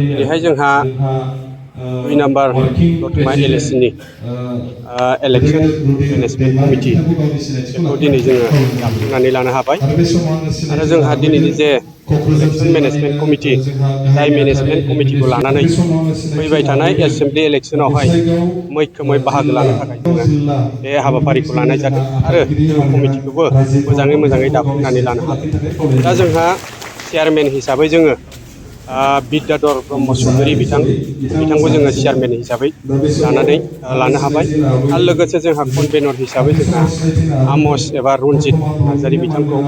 दिनैहाय जोंहा 2 नम्बर दतमा LAC नि इलेक्शन मेनेजमेंट कमिटि बेखौ दिनै जोङो दाफुंनानै लानो हाबाय आरो जोंहा दिनैनि जे इलेक्शन मेनेजमेंट कमिटि जाय मेनेजमेंट कमिटिखौ लानानै फैबाय थानाय एसेम्बलि इलेक्शनावहाय मैखोमै बाहागो लानो थाखाय जोङो बे हाबाफारिखौ लानाय जादों आरो जों कमिटिखौबो मोजाङै दाफुंनानै लानो हादों। दा जोंहा चेयारमेन हिसाबै जोङो बिद्याधर ब्रह्म चौधुरी बिथांखौ जोङो चेयारमेन हिसाबै लानो हाबाय आरो लोगोसे जोंहा कनभेनर हिसाबै जोंहा आमस एबा रन्जित नार्जारी बिथांखौ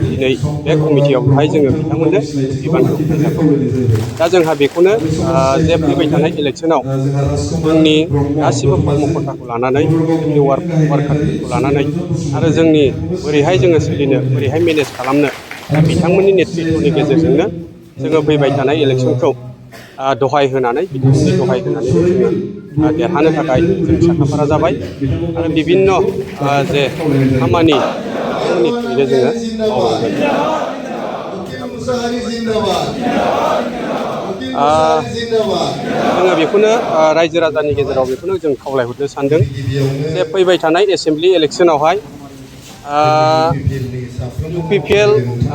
दिनै बे कमिटियावहाय जोङो बिथांमोननो बिबानखौ होनाय जाबाय। दा जोंहा बेखौनो जे फैबाय थानाय इलेक्शनाव जोंनि गासिबो कर्मकर्ताखौ लानानै जोंनि वार्कारफोरखौ लानानै आरो जोंनि बोरैहाय जोङो सोलिनो बोरैहाय मेनेज खालामनो दा बिथांमोननि नेतृत्वनि गेजेरजोंनो जोङो फैबाय थानाय इलेक्शनखौ दहाय होनानै बिथांमोननि दहाय होनानैनो जोङो देरहानो थाखाय जों साखाफारा जाबाय आरो बिभिन्न जे खामानि बिथांमोननि थ्रुयैनो जोङो मावलांगोन। जोङो बेखौनो रायजो राजानि गेजेराव बेखौनो जों खावलायहरनो सानदों जे फैबाय थानाय एसेम्बलि इलेक्शनावहाय UPPL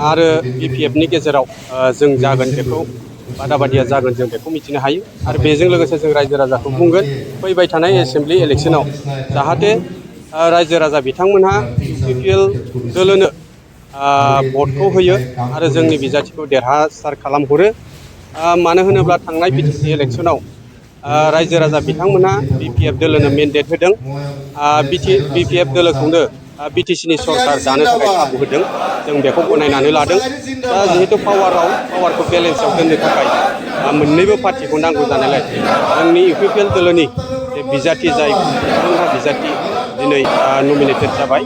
आरो BPF नि गेजेराव जों जागोन बेखौ बादाबादिया जागोन जों बेखौ मिथिनो हायो आरो बेजों लोगोसे जों रायजो राजाखौ बुंगोन फैबाय थानाय एसेम्बलि इलेक्शनाव जाहाथे रायजो राजा बिथांमोनहा UPPL दोलोनो भटखौ होयो आरो जोंनि बिजाथिखौ देरहासार खालामहरो। मानो होनोब्ला थांनाय BTC इलेक्शनाव रायजो राजा बिथांमोनहा BPF दोलोनो मेन्डेट होदों। BPF दोलोखौनो BTC नि सरकार दानो थाखाय खाबु होदों। जों बेखौ गनायनानै लादों। दा जिहेतु पावारखौ बेलेन्सआव दोननो थाखाय मोननैबो पार्टिखौ नांगौ जानायलाय जोंनि UPPL दोलोनि जे बिजाथि जाय बिथांमोनहा बिजाथि दिनै नमिनेटेड जाबाय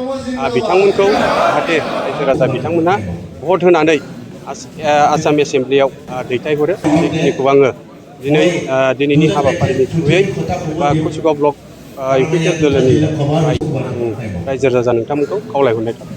बिथांमोनखौ जाहाथे रायजो राजा बिथांमोनहा भट होनानै आसाम एसेम्बलियाव दैथायहरो बेखिनिखौ आङो दिनैनि हाबाफारिनि थ्रुयै एबा कुसुगाव ब्लक UPPL दोलोनि आं रायजो राजा नोंथांमोनखौ खावलायहरनाय थाबाय।